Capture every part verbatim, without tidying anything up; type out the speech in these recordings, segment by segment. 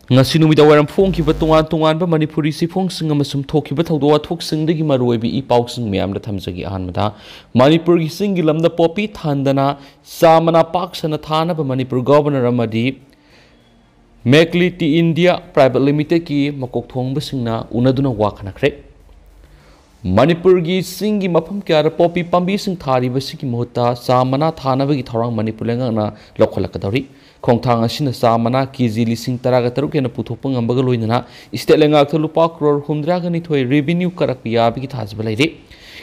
ꯉꯁꯤ ꯅꯨꯃꯤꯗꯥꯡ ꯋꯥꯏꯔꯝ ꯐꯣꯡꯈꯤꯕ ꯇꯣꯉꯥꯟ ꯇꯣꯉꯥꯟꯕ ꯃꯅꯤꯄꯨꯔꯤ ꯆꯦꯐꯣꯡꯁꯤꯡ ꯑꯃꯁꯨꯡ ꯊꯣꯛꯈꯤꯕ ꯊꯧꯗꯣꯛ ꯋꯥꯊꯣꯛꯁꯤꯡꯗꯒꯤ ꯃꯔꯨꯑꯣꯏꯕ ꯏ ꯄꯥꯎꯁꯤꯡ ꯃꯌꯥꯝꯗ ꯊꯝꯖꯒꯦ꯫ ꯑꯍꯥꯟꯕꯗ, ꯃꯅꯤꯄꯨꯔꯒꯤ ꯆꯤꯡꯒꯤ ꯂꯝꯗ ꯄꯣꯄꯤ ꯊꯥꯟꯗꯅ ꯆꯥ ꯃꯅꯥ ꯄꯥꯛ ꯁꯟꯅ ꯊꯥꯅꯕ ꯃꯅꯤꯄꯨꯔ ꯒꯣꯚꯔꯅꯔ ꯑꯃꯗꯤ ꯃꯦꯛꯂꯤ ꯇꯤ ꯏꯟꯗꯤꯌꯥ ꯄ꯭ꯔꯥꯏꯚꯦꯠ ꯂꯤꯃꯤꯇꯦꯗꯀꯤ ꯃꯀꯣꯛ ꯊꯣꯡꯕꯁꯤꯡꯅ ꯎꯅꯗꯨꯅ ꯋꯥ ꯈꯟꯅꯈ꯭ꯔꯦ꯫ ꯃꯅꯤꯄꯨꯔꯒꯤ ꯆꯤꯡꯒꯤ ꯃꯐꯝ ꯀꯌꯥꯗ ꯄꯣꯄꯤ ꯄꯥꯝꯕꯤꯁꯤꯡ ꯊꯥꯔꯤꯕꯁꯤꯒꯤ ꯃꯍꯨꯠꯇ ꯆꯥ ꯃꯅꯥ ꯊꯥꯅꯕꯒꯤ ꯊꯧꯔꯥꯡ ꯃꯅꯤꯄꯨꯔ ꯂꯩꯉꯥꯛꯅ ꯂꯧꯈꯠꯂꯛꯀꯗꯧꯔꯤ꯫ ꯈꯣꯡꯊꯥꯡ ꯑꯁꯤꯅ ꯆꯥ ꯃꯅꯥ ꯀꯦ ꯖꯤ ꯂꯤꯁꯤꯡ ꯇꯔꯥꯒ ꯇꯔꯨꯛ ꯍꯦꯟꯅ ꯄꯨꯊꯣꯛꯄ ꯉꯝꯕꯒ ꯂꯣꯏꯅꯅ ꯏꯁꯇꯦꯠ ꯂꯩꯉꯥꯛꯇ ꯂꯨꯄꯥ ꯀ꯭ꯔꯣꯔ ꯍꯨꯝꯗ꯭ꯔꯥꯒ ꯅꯤꯊꯣꯏ ꯔꯦꯚꯤꯅ꯭ꯌꯨ ꯀꯥꯔꯛꯄ ꯌꯥꯕꯒꯤ ꯊꯥꯖꯕ ꯂꯩꯔꯤ꯫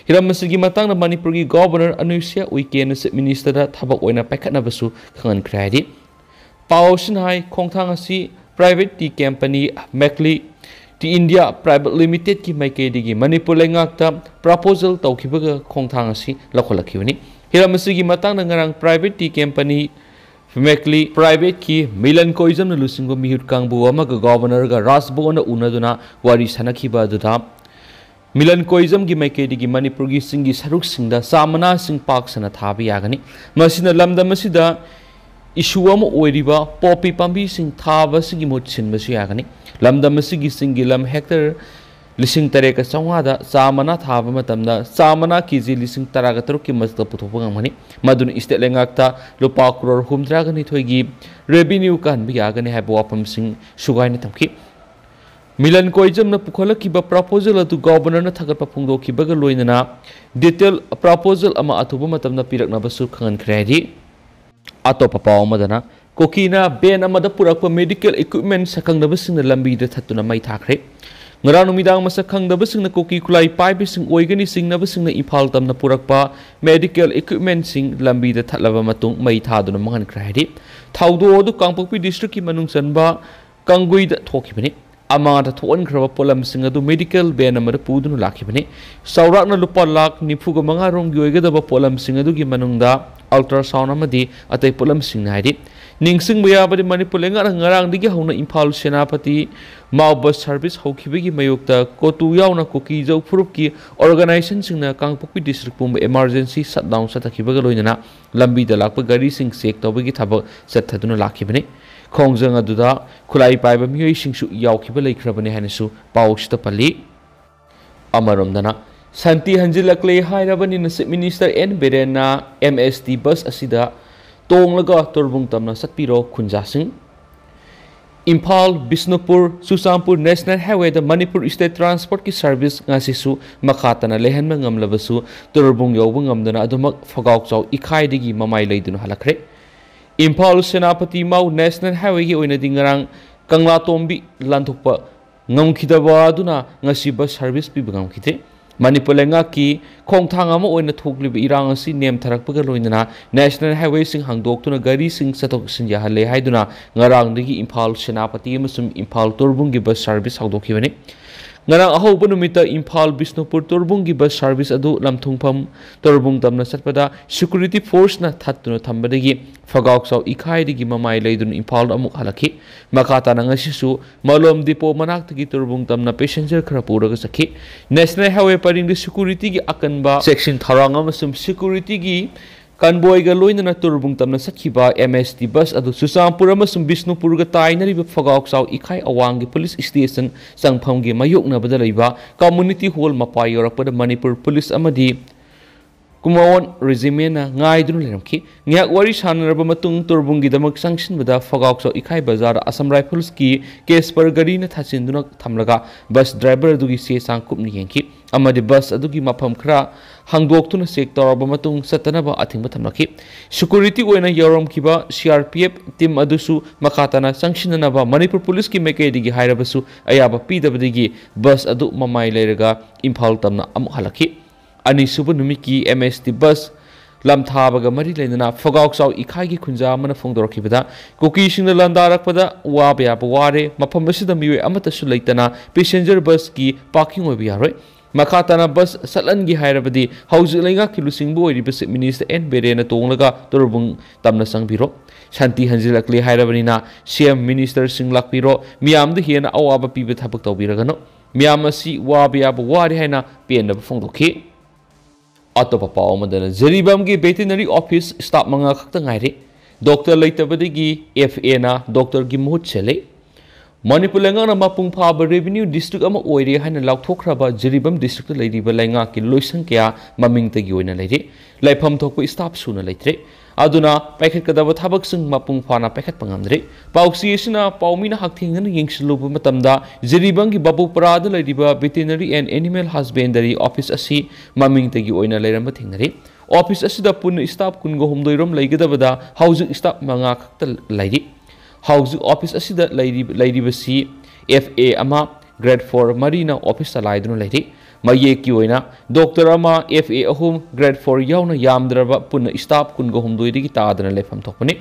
ꯍꯤꯔꯝ ꯑꯁꯤꯒꯤ ꯃꯇꯥꯡꯗ ꯃꯅꯤꯄꯨꯔꯒꯤ ꯒꯣꯚꯔꯅꯔ ꯑꯅꯨꯁ꯭ꯌꯥ ꯎꯏꯀꯦꯅ ꯆꯤꯐ ꯃꯤꯅꯤꯁꯇꯔꯗ ꯊꯕꯛ ꯑꯣꯏꯅ ꯄꯥꯏꯈꯠꯅꯕꯁꯨ ꯈꯪꯍꯟꯈ꯭ꯔꯦ ꯍꯥꯏꯔꯤ꯫ ꯄꯥꯎ ꯑꯁꯤꯅ ꯍꯥꯏ, ꯈꯣꯡꯊꯥꯡ ꯑꯁꯤ ꯄ꯭ꯔꯥꯏꯚꯦꯠ ꯇꯤ ꯀꯝꯄꯅꯤ ꯃꯦꯛꯂꯤ ꯇꯤ ꯏꯟꯗꯤꯌꯥ ꯄ꯭ꯔꯥꯏꯚꯦꯠ ꯂꯤꯃꯤꯇꯦꯗꯀꯤ ꯃꯥꯏꯀꯩꯗꯒꯤ ꯃꯅꯤꯄꯨꯔ ꯂꯩꯉꯥꯛꯇ ꯄ꯭ꯔꯄꯣꯖꯦꯜ ꯇꯧꯈꯤꯕꯒ ꯈꯣꯡꯊꯥꯡ ꯑꯁꯤ ꯂꯧꯈꯠꯂꯛꯈꯤꯕꯅꯤ꯫ ꯍꯤꯔꯝ ꯑꯁꯤꯒꯤ ꯃꯇꯥꯡꯗ ꯉꯔꯥꯡ ꯄ꯭ꯔꯥꯏꯚꯦꯠ ꯇꯤ ꯀꯝꯄꯅꯤ ꯃꯦꯛꯂꯤ ꯄ꯭ꯔꯥꯏꯚꯦꯠꯀꯤ ꯃꯤꯂꯟ ꯀꯣꯏꯖꯝꯅ ꯂꯨꯆꯤꯡꯕ ꯃꯤꯍꯨꯠ ꯀꯥꯡꯕꯨ ꯑꯃꯒ ꯒꯣꯚꯔꯅꯔꯒ ꯔꯥꯖꯚꯕꯟꯗ ꯎꯅꯗꯨꯅ ꯋꯥꯔꯤ ꯁꯥꯟꯅꯈꯤꯕ ꯑꯗꯨꯗ ꯃꯤꯂꯟ ꯀꯣꯏꯖꯝꯒꯤ ꯃꯥꯏꯀꯩꯗꯒꯤ ꯃꯅꯤꯄꯨꯔꯒꯤ ꯆꯤꯡꯒꯤ ꯁꯔꯨꯛꯁꯤꯡꯗ ꯆꯥ ꯃꯅꯥꯁꯤꯡ ꯄꯥꯛ ꯁꯟꯅ ꯊꯥꯕ ꯌꯥꯒꯅꯤ꯫ ꯃꯁꯤꯅ ꯂꯝꯗꯝ ꯑꯁꯤꯗ ꯏꯁꯨ ꯑꯃ ꯑꯣꯏꯔꯤꯕ ꯄꯣꯄꯤ ꯄꯥꯝꯕꯤꯁꯤꯡ ꯊꯥꯕ ꯑꯁꯤꯒꯤ ꯃꯍꯨꯠ ꯁꯤꯟꯕꯁꯨ ꯌꯥꯒꯅꯤ꯫ ꯂꯝꯗꯝ ꯑꯁꯤꯒꯤ ꯆꯤꯡꯒꯤ ꯂꯝ ꯍꯦꯛꯇꯔ ꯂꯤꯁꯤꯡ ꯇꯔꯦꯠꯀ ꯆꯥꯝꯃꯉꯥꯗ ꯆꯥ ꯃꯅꯥ ꯊꯥꯕ ꯃꯇꯝꯗ ꯆꯥ ꯃꯅꯥ ꯀꯦ ꯖꯤ ꯂꯤꯁꯤꯡ ꯇꯔꯥꯒ ꯇꯔꯨꯛꯀꯤ ꯃꯊꯛꯇ ꯄꯨꯊꯣꯛꯄ ꯉꯝꯒꯅꯤ꯫ ꯃꯗꯨꯅ ꯏꯁꯇꯦꯠ ꯂꯩꯉꯥꯛꯇ ꯂꯨꯄꯥ ꯀ꯭ꯔꯣꯔ ꯍꯨꯝꯗ꯭ꯔꯥꯒ ꯅꯤꯊꯣꯏꯒꯤ ꯔꯦꯚꯤꯅ꯭ꯌꯨ ꯀꯥꯍꯟꯕ ꯌꯥꯒꯅꯤ ꯍꯥꯏꯕ ꯋꯥꯐꯝꯁꯤꯡ ꯁꯨꯒꯥꯏꯅ ꯊꯝꯈꯤ꯫ ꯃꯤꯂꯟ ꯀꯣꯏꯖꯝꯅ ꯄꯨꯈꯠꯂꯛꯈꯤꯕ ꯄ꯭ꯔꯄꯣꯖꯦꯜ ꯑꯗꯨ ꯒꯣꯚꯔꯅꯔꯅ ꯊꯥꯒꯠꯄ ꯐꯣꯡꯗꯣꯛꯈꯤꯕꯒ ꯂꯣꯏꯅꯅ ꯗꯤꯇꯦꯜ ꯄ꯭ꯔꯄꯣꯖꯦꯜ ꯑꯃ ꯑꯊꯨꯕ ꯃꯇꯝꯗ ꯄꯤꯔꯛꯅꯕꯁꯨ ꯈꯪꯍꯟꯈ꯭ꯔꯦ ꯍꯥꯏꯔꯤ꯫ ꯑꯇꯣꯞꯄ ꯄꯥꯎ ꯑꯃꯗꯅ, ꯀꯨꯀꯤꯅ ꯚꯦꯟ ꯑꯃꯗ ꯄꯨꯔꯛꯄ ꯃꯦꯗꯤꯀꯦꯜ ꯏꯀ꯭ꯋꯤꯞꯃꯦꯟ ꯁꯛꯈꯪꯗꯕꯁꯤꯡꯅ ꯂꯝꯕꯤꯗ ꯊꯠꯇꯨꯅ ꯃꯩ ꯊꯥꯈ꯭ꯔꯦ꯫ ꯉꯔꯥꯡ ꯅꯨꯃꯤꯗꯥꯡ ꯃꯁꯛ ꯈꯪꯗꯕꯁꯤꯡꯅ ꯀꯨꯀꯤ ꯈꯨꯠꯂꯥꯏ ꯄꯥꯏꯕꯁꯤꯡ ꯑꯣꯏꯒꯅꯤ ꯆꯤꯡꯅꯕꯁꯤꯡꯅ ꯏꯝꯐꯥꯜ ꯇꯝꯅ ꯄꯨꯔꯛꯄ ꯃꯦꯗꯤꯀꯦꯜ ꯏꯀ꯭ꯋꯤꯞꯃꯦꯟꯁꯤꯡ ꯂꯝꯕꯤꯗ ꯊꯠꯂꯕ ꯃꯇꯨꯡ ꯃꯩ ꯊꯥꯗꯨꯅ ꯃꯥꯡꯍꯟꯈ꯭ꯔꯦ ꯍꯥꯏꯔꯤ꯫ ꯊꯧꯗꯣꯛ ꯑꯗꯨ ꯀꯥꯡꯄꯣꯛꯄꯤ ꯗꯤꯁꯇ꯭ꯔꯤꯛꯀꯤ ꯃꯅꯨꯡ ꯆꯟꯕ ꯀꯪꯒꯨꯏꯗ ꯊꯣꯛꯈꯤꯕꯅꯤ꯫ ꯑꯃꯥꯡ ꯑꯇꯥ ꯊꯣꯛꯍꯟꯈ꯭ꯔꯕ ꯄꯣꯠꯂꯝꯁꯤꯡ ꯑꯗꯨ ꯃꯦꯗꯤꯀꯦꯜ ꯚꯦꯟ ꯑꯃꯗ ꯄꯨꯗꯨꯅ ꯂꯥꯛꯈꯤꯕꯅꯤ꯫ ꯆꯥꯎꯔꯥꯛꯅ ꯂꯨꯄꯥ ꯂꯥꯈ ꯅꯤꯐꯨꯒ ꯃꯉꯥ ꯔꯣꯝꯒꯤ ꯑꯣꯏꯒꯗꯕ ꯄꯣꯠꯂꯝꯁꯤꯡ ꯑꯗꯨꯒꯤ ꯃꯅꯨꯡꯗ ꯑꯜꯇ꯭ꯔꯥꯁꯥꯎꯟ ꯑꯃꯗꯤ ꯑꯇꯩ ꯄꯣꯠꯂꯝꯁꯤꯡꯅꯤ ꯍꯥꯏꯔꯤ꯫ ꯅꯤꯡꯁꯤꯡꯕ ꯌꯥꯕꯗꯤ, ꯃꯅꯤꯄꯨꯔ ꯂꯩꯉꯥꯛꯅ ꯉꯔꯥꯡꯗꯒꯤ ꯍꯧꯅ ꯏꯝꯐꯥꯜ ꯁꯦꯅꯥꯄꯇꯤ ꯃꯥꯎ ꯕꯁ ꯁꯔꯚꯤꯁ ꯍꯧꯈꯤꯕꯒꯤ ꯃꯥꯌꯣꯛꯇ ꯀꯣꯇꯨ ꯌꯥꯎꯅ ꯀꯨꯀꯤ ꯖꯧ ꯐꯨꯔꯨꯞꯀꯤ ꯑꯣꯔꯒꯅꯥꯏꯖꯦꯁꯟꯁꯤꯡꯅ ꯀꯥꯡꯄꯣꯛꯄꯤ ꯗꯤꯁꯇ꯭ꯔꯤꯛ ꯄꯨꯝꯕ ꯏꯃꯥꯔꯖꯦꯟꯁꯤ ꯁꯠꯗꯥꯎꯟ ꯆꯠꯊꯈꯤꯕꯒ ꯂꯣꯏꯅꯅ ꯂꯝꯕꯤꯗ ꯂꯥꯛꯄ ꯒꯥꯔꯤꯁꯤꯡ ꯆꯦꯛ ꯇꯧꯕꯒꯤ ꯊꯕꯛ ꯆꯠꯊꯗꯨꯅ ꯂꯥꯛꯈꯤꯕꯅꯤ꯫ ꯈꯣꯡꯖꯪ ꯑꯗꯨꯗ ꯈꯨꯠꯂꯥꯏ ꯄꯥꯏꯕ ꯃꯤꯑꯣꯏꯁꯤꯡꯁꯨ ꯌꯥꯎꯈꯤꯕ ꯂꯩꯈ꯭ꯔꯕꯅꯤ ꯍꯥꯏꯅꯁꯨ ꯄꯥꯎꯁꯤꯗ ꯄꯜꯂꯤ꯫ ꯑꯃꯔꯣꯝꯗꯅ, ꯁꯥꯟꯇꯤ ꯍꯟꯖꯤꯜꯂꯛꯂꯦ ꯍꯥꯏꯔꯕꯅꯤꯅ Chief Minister ꯑꯦꯟ ꯕꯤꯔꯦꯟꯅ M S T bus ꯑꯁꯤꯗ ꯇꯣꯡꯂꯒ ꯇꯣꯔꯕꯨꯡ ꯇꯝꯅ ꯆꯠꯄꯤꯔꯣ ꯈꯨꯟꯖꯥꯁꯤꯡ꯫ Imphal, Bishnupur, Churachandpur National Highwayꯗ Manipur State Transportꯀꯤ service ꯉꯁꯤꯁꯨ ꯃꯈꯥ ꯇꯥꯅ ꯂꯩꯍꯟꯕ ꯉꯝꯂꯕꯁꯨ, ꯇꯣꯔꯕꯨꯡ ꯌꯧꯕ ꯉꯝꯗꯅ ꯑꯗꯨꯃꯛ ꯐꯒꯥꯎꯆꯥꯎ ꯏꯈꯥꯏꯗꯒꯤ ꯃꯃꯥꯏ ꯂꯩꯗꯨꯅ ꯍꯜꯂꯛꯈ꯭ꯔꯦ꯫ ꯏꯝꯐꯥꯜ, ꯁꯦꯅꯥꯄꯇꯤ, ꯃꯥꯎ National Highwayꯒꯤ ꯑꯣꯏꯅꯗꯤ ꯉꯔꯥꯡ ꯀꯪꯂꯥꯇꯣꯝꯕꯤ ꯂꯥꯟꯊꯣꯛꯄ ꯉꯝꯈꯤꯗꯕ ꯑꯗꯨꯅ ꯉꯁꯤ bus service ꯄꯤꯕ ꯉꯝꯈꯤꯗꯦ꯫ ꯃꯅꯤꯄꯨꯔ ꯂꯩꯉꯥꯛꯀꯤ ꯈꯣꯡꯊꯥꯡ ꯑꯃ ꯑꯣꯏꯅ ꯊꯣꯛꯂꯤꯕ ꯏꯔꯥꯡ ꯑꯁꯤ ꯅꯦꯝꯊꯔꯛꯄꯒ ꯂꯣꯏꯅꯅ National Highwayꯁꯤꯡ ꯍꯥꯡꯗꯣꯛꯇꯨꯅ ꯒꯥꯔꯤꯁꯤꯡ ꯆꯠꯊꯣꯛ ꯆꯠꯁꯤꯟ ꯌꯥꯍꯜꯂꯦ ꯍꯥꯏꯗꯨꯅ ꯉꯔꯥꯡꯗꯒꯤ ꯏꯝꯐꯥꯜ, ꯁꯦꯅꯥꯄꯇꯤ ꯑꯃꯁꯨꯡ ꯏꯝꯐꯥꯜ ꯇꯣꯔꯕꯨꯡꯒꯤ bus service ꯍꯧꯗꯣꯛꯈꯤꯕꯅꯤ꯫ ꯉꯔꯥꯡ ꯑꯍꯧꯕ ꯅꯨꯃꯤꯠꯇ ꯏꯝꯐꯥꯜ, ꯕꯤꯁꯅꯨꯄꯨꯔ ꯇꯣꯔꯕꯨꯡꯒꯤ bus service ꯑꯗꯨ ꯂꯝꯊꯨꯡꯐꯝ ꯇꯣꯔꯕꯨꯡ ꯇꯝꯅ ꯆꯠꯄꯗ security forceꯅ ꯊꯠꯇꯨꯅ ꯊꯝꯕꯗꯒꯤ ꯐꯒꯥꯎꯆꯥꯎ ꯏꯈꯥꯏꯗꯒꯤ ꯃꯃꯥꯏ ꯂꯩꯗꯨꯅ ꯏꯝꯐꯥꯜꯗ ꯑꯃꯨꯛ ꯍꯜꯂꯛꯈꯤ꯫ ꯃꯈꯥ ꯇꯥꯅ ꯉꯁꯤꯁꯨ ꯃꯂꯣꯝ depot ꯃꯅꯥꯛꯇꯒꯤ ꯇꯣꯔꯕꯨꯡ ꯇꯝꯅ passenger ꯈꯔ ꯄꯨꯔꯒ ꯆꯠꯈꯤ꯫ National Highway ꯄꯔꯤꯡꯗ securityꯒꯤ ꯑꯀꯟꯕ ꯆꯦꯛꯁꯤꯟ ꯊꯧꯔꯥꯡ ꯑꯃꯁꯨꯡ securityꯒꯤ convoyꯒ ꯂꯣꯏꯅꯅ ꯇꯣꯔꯕꯨꯡ ꯇꯝꯅ ꯆꯠꯈꯤꯕ M S T bus ꯑꯗꯨ ꯆꯨꯔꯆꯥꯟꯄꯨꯔ ꯑꯃꯁꯨꯡ ꯕꯤꯁꯅꯨꯄꯨꯔꯒ ꯇꯥꯏꯅꯔꯤꯕ ꯐꯒꯥꯎꯆꯥꯎ ꯏꯈꯥꯏ ꯑꯋꯥꯡꯒꯤ police station ꯆꯪꯐꯝꯒꯤ ꯃꯥꯌꯣꯛꯅꯕꯗ ꯂꯩꯕ community hall ꯃꯄꯥ ꯌꯧꯔꯛꯄꯗ ꯃꯅꯤꯄꯨꯔ police ꯑꯃꯗꯤ Kumaon Regimentꯅ ꯉꯥꯏꯗꯨꯅ ꯂꯩꯔꯝꯈꯤ꯫ ꯉꯥꯏꯍꯥꯛ ꯋꯥꯔꯤ ꯁꯥꯟꯅꯔꯕ ꯃꯇꯨꯡ ꯇꯣꯔꯕꯨꯡꯒꯤꯗꯃꯛ ꯆꯪꯁꯤꯟꯕꯗ ꯐꯒꯥꯎꯆꯥꯎ ꯏꯈꯥꯏ ꯕꯖꯥꯔꯗ Assam Riflesꯀꯤ Casper ꯒꯥꯔꯤꯅ ꯊꯥꯖꯤꯟꯗꯨꯅ ꯊꯝꯂꯒ bus driver ꯑꯗꯨꯒꯤ ꯆꯦ ꯆꯥꯡ ꯀꯨꯞꯅ ꯌꯦꯡꯈꯤ ꯑꯃꯗꯤ bus ꯑꯗꯨꯒꯤ ꯃꯐꯝ ꯈꯔ ꯍꯥꯡꯗꯣꯛꯇꯨꯅ check ꯇꯧꯔꯕ ꯃꯇꯨꯡ ꯆꯠꯇꯅꯕ ꯑꯊꯤꯡꯕ ꯊꯝꯂꯛꯈꯤ꯫ Security ꯑꯣꯏꯅ ꯌꯧꯔꯝꯈꯤꯕ C R P F team ꯑꯗꯨꯁꯨ ꯃꯈꯥ ꯇꯥꯅ ꯆꯪꯁꯤꯟꯅꯅꯕ ꯃꯅꯤꯄꯨꯔ policeꯀꯤ ꯃꯥꯏꯀꯩꯗꯒꯤ ꯍꯥꯏꯔꯕꯁꯨ ꯑꯌꯥꯕ ꯄꯤꯗꯕꯗꯒꯤ bus ꯑꯗꯨ ꯃꯃꯥꯏ ꯂꯩꯔꯒ ꯏꯝꯐꯥꯜ ꯇꯝꯅ ꯑꯃꯨꯛ ꯍꯜꯂꯛꯈꯤ꯫ ꯑꯅꯤꯁꯨꯕ ꯅꯨꯃꯤꯠꯀꯤ M S T bus ꯂꯝꯊꯥꯕꯒ ꯃꯔꯤ ꯂꯩꯅꯅ ꯐꯒꯥꯎꯆꯥꯎ ꯏꯈꯥꯏꯒꯤ ꯈꯨꯟꯖꯥ ꯑꯃꯅ ꯐꯣꯡꯗꯣꯔꯛꯈꯤꯕꯗ, ꯀꯨꯀꯤꯁꯤꯡꯅ ꯂꯥꯟꯗꯥꯔꯛꯄꯗ ꯋꯥꯕ ꯌꯥꯕ ꯋꯥꯔꯦ, ꯃꯐꯝ ꯑꯁꯤꯗ ꯃꯤꯑꯣꯏ ꯑꯃꯠꯇꯁꯨ ꯂꯩꯇꯅ passenger busꯀꯤ parking ꯑꯣꯏꯕ ꯌꯥꯔꯣꯏ꯫ ꯃꯈꯥ ꯇꯥꯅ bus ꯆꯠꯍꯟꯒꯦ ꯍꯥꯏꯔꯕꯗꯤ ꯍꯧꯖꯤꯛ ꯂꯩꯉꯥꯛꯀꯤ ꯂꯨꯆꯤꯡꯕ ꯑꯣꯏꯔꯤꯕ Chief Minister ꯑꯦꯟ ꯕꯤꯔꯦꯟꯅ ꯇꯣꯡꯂꯒ ꯇꯣꯔꯕꯨꯡ ꯇꯝꯅ ꯆꯪꯕꯤꯔꯣ꯫ ꯁꯥꯟꯇꯤ ꯍꯟꯖꯤꯜꯂꯛꯂꯦ ꯍꯥꯏꯔꯕꯅꯤꯅ C M ministerꯁꯤꯡ ꯂꯥꯛꯄꯤꯔꯣ, ꯃꯤꯌꯥꯝꯗ ꯍꯦꯟꯅ ꯑꯋꯥꯕ ꯄꯤꯕ ꯊꯕꯛ ꯇꯧꯕꯤꯔꯒꯅꯨ꯫ ꯃꯤꯌꯥꯝ ꯑꯁꯤ ꯋꯥꯕ ꯌꯥꯕ ꯋꯥꯔꯦ ꯍꯥꯏꯅ ꯄꯦꯟꯗꯕ ꯐꯣꯡꯗꯣꯛꯈꯤ꯫ ꯑꯇꯣꯞꯄ ꯄꯥꯎ ꯑꯃꯗꯅ, ꯖꯤꯔꯤꯕꯥꯝꯒꯤ veterinary office staff ꯃꯉꯥ ꯈꯛꯇ ꯉꯥꯏꯔꯦ꯫ ꯗꯣꯛꯇꯔ ꯂꯩꯇꯕꯗꯒꯤ ꯑꯦꯐ ꯑꯦꯅ ꯗꯣꯛꯇꯔꯒꯤ ꯃꯍꯨꯠ ꯁꯤꯜꯂꯤ꯫ ꯃꯅꯤꯄꯨꯔ ꯂꯩꯉꯥꯛꯅ ꯃꯄꯨꯡ ꯐꯥꯕ ꯔꯦꯚꯤꯅ꯭ꯌꯨ ꯗꯤꯁꯇ꯭ꯔꯤꯛ ꯑꯃ ꯑꯣꯏꯔꯦ ꯍꯥꯏꯅ ꯂꯥꯎꯊꯣꯛꯈ꯭ꯔꯕ ꯖꯤꯔꯤꯕꯥꯝ ꯗꯤꯁꯇ꯭ꯔꯤꯛꯇ ꯂꯩꯔꯤꯕ ꯂꯩꯉꯥꯛꯀꯤ ꯂꯣꯏꯁꯪ ꯀꯌꯥ ꯃꯃꯤꯡꯇꯒꯤ ꯑꯣꯏꯅ ꯂꯩꯔꯤ꯫ ꯂꯩꯐꯝ ꯊꯣꯛꯄ ꯁ꯭ꯇꯥꯐ ꯁꯨꯅ ꯂꯩꯇ꯭ꯔꯦ꯫ ꯑꯗꯨꯅ ꯄꯥꯏꯈꯠꯀꯗꯕ ꯊꯕꯛꯁꯤꯡ ꯃꯄꯨꯡ ꯐꯥꯅ ꯄꯥꯏꯈꯠꯄ ꯉꯝꯗ꯭ꯔꯦ꯫ ꯄꯥꯎꯆꯦ ꯑꯁꯤꯅ ꯄꯥꯎꯃꯤꯅ ꯍꯛꯊꯦꯡꯅꯅ ꯌꯦꯡꯁꯤꯜꯂꯨꯕ ꯃꯇꯝꯗ, ꯖꯤꯔꯤꯕꯥꯝꯒꯤ ꯕꯥꯕꯨꯄꯔꯥꯗ ꯂꯩꯔꯤꯕ Veterinary and Animal Husbandry Office ꯑꯁꯤ ꯃꯃꯤꯡꯇꯒꯤ ꯑꯣꯏꯅ ꯂꯩꯔꯝꯕ ꯊꯦꯡꯅꯔꯤ꯫ ꯑꯣꯐꯤꯁ ꯑꯁꯤꯗ ꯄꯨꯟꯅ ꯁ꯭ꯇꯥꯐ ꯀꯨꯟꯒ ꯍꯨꯝꯗꯣꯏ ꯔꯣꯝ ꯂꯩꯒꯗꯕꯗ ꯍꯧꯖꯤꯛ ꯁ꯭ꯇꯥꯐ ꯃꯉꯥ ꯈꯛꯇ ꯂꯩꯔꯤ꯫ ꯍꯧꯖꯤꯛ ꯑꯣꯐꯤꯁ ꯑꯁꯤꯗ ꯂꯩꯔꯤ-, ꯂꯩꯔꯤꯕꯁꯤ ꯑꯦꯐ ꯑꯦ ꯑꯃ, ꯒ꯭ꯔꯦꯗ ꯐꯣꯔ ꯃꯔꯤꯅ ꯑꯣꯐꯤꯁ ꯆꯂꯥꯏꯗꯨꯅ ꯂꯩꯔꯤ꯫ ꯃꯌꯦꯛꯀꯤ ꯑꯣꯏꯅ ꯗꯣꯛꯇꯔ ꯑꯃ, ꯑꯦꯐ ꯑꯦ ꯑꯍꯨꯝ, ꯒ꯭ꯔꯦꯗ ꯐꯣꯔ ꯌꯥꯎꯅ ꯌꯥꯝꯗ꯭ꯔꯕ ꯄꯨꯟꯅ ꯁ꯭ꯇꯥꯐ ꯀꯨꯟꯒ ꯍꯨꯝꯗꯣꯏꯗꯒꯤ ꯇꯥꯗꯅ ꯂꯩꯐꯝ ꯊꯣꯛꯄꯅꯤ꯫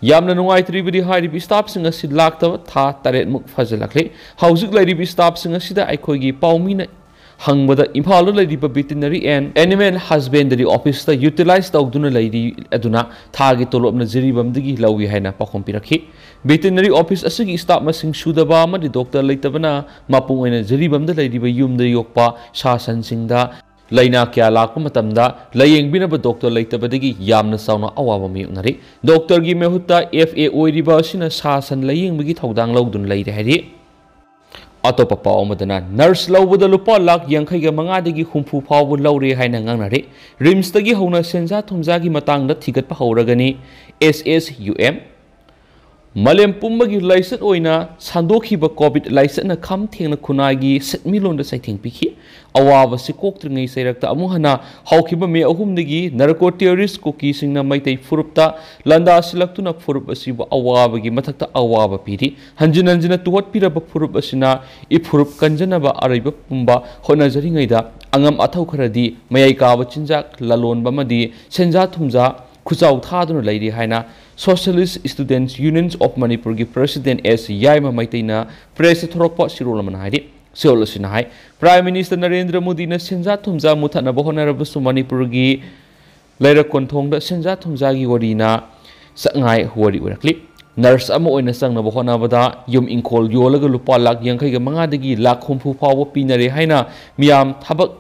ꯌꯥꯝꯅ ꯅꯨꯡꯉꯥꯏꯇ꯭ꯔꯤꯕꯗꯤ ꯍꯥꯏꯔꯤꯕ ꯁ꯭ꯇꯥꯐꯁꯤꯡ ꯑꯁꯤ ꯂꯥꯛꯇꯕ ꯊꯥ ꯇꯔꯦꯠꯃꯨꯛ ꯐꯥꯖꯤꯜꯂꯛꯂꯦ꯫ ꯍꯧꯖꯤꯛ ꯂꯩꯔꯤꯕ ꯁ꯭ꯇꯥꯐꯁꯤꯡ ꯑꯁꯤꯗ ꯑꯩꯈꯣꯏꯒꯤ ꯄꯥꯎꯃꯤꯅ ꯍꯪꯕꯗ, ꯏꯝꯐꯥꯜꯗ ꯂꯩꯔꯤꯕ Veterinary and Animal Husbandry Officeꯇ utilise ꯇꯧꯗꯨꯅ ꯂꯩꯔꯤ, ꯑꯗꯨꯅ ꯊꯥꯒꯤ ꯇꯣꯂꯣꯞꯅ ꯖꯤꯔꯤꯕꯥꯝꯗꯒꯤ ꯂꯧꯏ ꯍꯥꯏꯅ ꯄꯥꯎꯈꯨꯝ ꯄꯤꯔꯛꯈꯤ꯫ ꯚꯦꯇꯤꯅꯔꯤ ꯑꯣꯐꯤꯁ ꯑꯁꯤꯒꯤ ꯁ꯭ꯇꯥꯐ ꯃꯁꯤꯡ ꯁꯨꯗꯕ ꯑꯃꯗꯤ ꯗꯣꯛꯇꯔ ꯂꯩꯇꯕꯅ ꯃꯄꯨꯡ ꯑꯣꯏꯅ ꯖꯤꯔꯤꯕꯥꯝꯗ ꯂꯩꯔꯤꯕ ꯌꯨꯝꯗ ꯌꯣꯛꯄ ꯁꯥ ꯁꯟꯁꯤꯡꯗ ꯂꯥꯏꯅꯥ ꯀꯌꯥ ꯂꯥꯛꯄ ꯃꯇꯝꯗ ꯂꯥꯌꯦꯡꯕꯤꯅꯕ ꯗꯣꯛꯇꯔ ꯂꯩꯇꯕꯗꯒꯤ ꯌꯥꯝꯅ ꯆꯥꯎꯅ ꯑꯋꯥꯕ ꯃꯥꯌꯣꯛꯅꯔꯤ꯫ ꯗꯣꯛꯇꯔꯒꯤ ꯃꯍꯨꯠꯇ ꯑꯦꯐ ꯑꯦ ꯑꯣꯏꯔꯤꯕ ꯑꯁꯤꯅ ꯁꯥ ꯁꯟ ꯂꯥꯌꯦꯡꯕꯒꯤ ꯊꯧꯗꯥꯡ ꯂꯧꯗꯨꯅ ꯂꯩꯔꯦ ꯍꯥꯏꯔꯤ꯫ ꯑꯇꯣꯞꯄ ꯄꯥꯎ ꯑꯃꯗꯅ, ꯅꯔꯁ ꯂꯧꯕꯗ ꯂꯨꯄꯥ ꯂꯥꯈ ꯌꯥꯡꯈꯩꯒ ꯃꯉꯥꯗꯒꯤ ꯍꯨꯝꯐꯨ ꯐꯥꯎꯕ ꯂꯧꯔꯦ ꯍꯥꯏꯅ ꯉꯥꯡꯅꯔꯤ꯫ ꯔꯤꯝꯁꯇꯒꯤ ꯍꯧꯅ ꯁꯦꯟꯖꯥ ꯊꯨꯝꯖꯥꯒꯤ ꯃꯇꯥꯡꯗ ꯊꯤꯒꯠꯄ ꯍꯧꯔꯒꯅꯤ꯫ ꯑꯦꯁ ꯑꯦꯁ ꯌꯨ ꯑꯦꯝ꯫ ꯃꯥꯂꯦꯝ ꯄꯨꯝꯕꯒꯤ ꯂꯥꯏꯆꯠ ꯑꯣꯏꯅ ꯁꯟꯗꯣꯛꯈꯤꯕ ꯀꯣꯚꯤꯗ ꯂꯥꯏꯆꯠꯅ ꯈꯝ ꯊꯦꯡꯅ ꯈꯨꯟꯅꯥꯏꯒꯤ ꯁꯦꯟꯃꯤꯠꯂꯣꯟꯗ ꯆꯩꯊꯦꯡ ꯄꯤꯈꯤ꯫ ꯑꯋꯥꯕꯁꯤ ꯀꯣꯛꯇ꯭ꯔꯤꯉꯩ ꯆꯩꯔꯛꯇ ꯑꯃꯨꯛ ꯍꯟꯅ ꯍꯧꯈꯤꯕ ꯃꯦ ꯑꯍꯨꯝꯗꯒꯤ ꯅꯥꯔꯀꯣ ꯇꯦꯔꯣꯔꯤꯁ ꯀꯨꯀꯤꯁꯤꯡꯅ ꯃꯩꯇꯩ ꯐꯨꯔꯨꯞꯇ ꯂꯥꯟꯗꯥꯁꯤꯜꯂꯛꯇꯨꯅ ꯐꯨꯔꯨꯞ ꯑꯁꯤꯕꯨ ꯑꯋꯥꯕꯒꯤ ꯃꯊꯛꯇ ꯑꯋꯥꯕ ꯄꯤꯔꯤ꯫ ꯍꯟꯖꯤꯟ ꯍꯟꯖꯤꯟꯅ ꯇꯨꯍꯠꯄꯤꯔꯕ ꯐꯨꯔꯨꯞ ꯑꯁꯤꯅ ꯏꯐꯨꯔꯨꯞ ꯀꯟꯖꯅꯕ ꯑꯔꯩꯕ ꯄꯨꯝꯕ ꯍꯣꯠꯅꯖꯔꯤꯉꯩꯗ, ꯑꯉꯝ ꯑꯊꯧ ꯈꯔꯗꯤ ꯃꯌꯥꯏ ꯀꯥꯕ ꯆꯤꯟꯖꯥꯛ ꯂꯂꯣꯟꯕ ꯑꯃꯗꯤ ꯁꯦꯟꯖꯥ ꯊꯨꯝꯖꯥ ꯈꯨꯆꯥꯎ ꯊꯥꯗꯨꯅ ꯂꯩꯔꯤ ꯍꯥꯏꯅ Socialist Students Unions of Manipurꯒꯤ President ꯑꯦꯁ ꯌꯥꯏꯃ ꯃꯩꯇꯩꯅ ꯄ꯭ꯔꯦꯁꯇ ꯊꯣꯔꯛꯄ ꯁꯤꯔꯣꯜ ꯑꯃꯅ ꯍꯥꯏꯔꯤ꯫ ꯁꯤꯔꯣꯜ ꯑꯁꯤꯅ ꯍꯥꯏ, ꯄ꯭ꯔꯥꯏꯝ ꯃꯤꯅꯤꯁꯇꯔ ꯅꯔꯦꯟꯗ꯭ꯔ ꯃꯣꯗꯤꯅ ꯁꯦꯟꯖꯥ ꯊꯨꯝꯖꯥ ꯃꯨꯊꯠꯅꯕ ꯍꯣꯠꯅꯔꯕꯁꯨ ꯃꯅꯤꯄꯨꯔꯒꯤ ꯂꯩꯔꯛ ꯀꯣꯟꯊꯣꯡꯗ ꯁꯦꯟꯖꯥ ꯊꯨꯝꯖꯥꯒꯤ ꯋꯥꯔꯤꯅ ꯁꯛꯉꯥꯏ ꯋꯥꯔꯤ ꯑꯣꯏꯔꯛꯂꯤ꯫ ꯅꯔꯁ ꯑꯃ ꯑꯣꯏꯅ ꯆꯪꯅꯕ ꯍꯣꯠꯅꯕꯗ ꯌꯨꯝ ꯏꯪꯈꯣꯜ ꯌꯣꯜꯂꯒ ꯂꯨꯄꯥ ꯂꯥꯈ ꯌꯥꯡꯈꯩꯒ ꯃꯉꯥꯗꯒꯤ ꯂꯥꯈ ꯍꯨꯝꯐꯨ ꯐꯥꯎꯕ ꯄꯤꯅꯔꯦ ꯍꯥꯏꯅ ꯃꯤꯌꯥꯝ ꯊꯕꯛ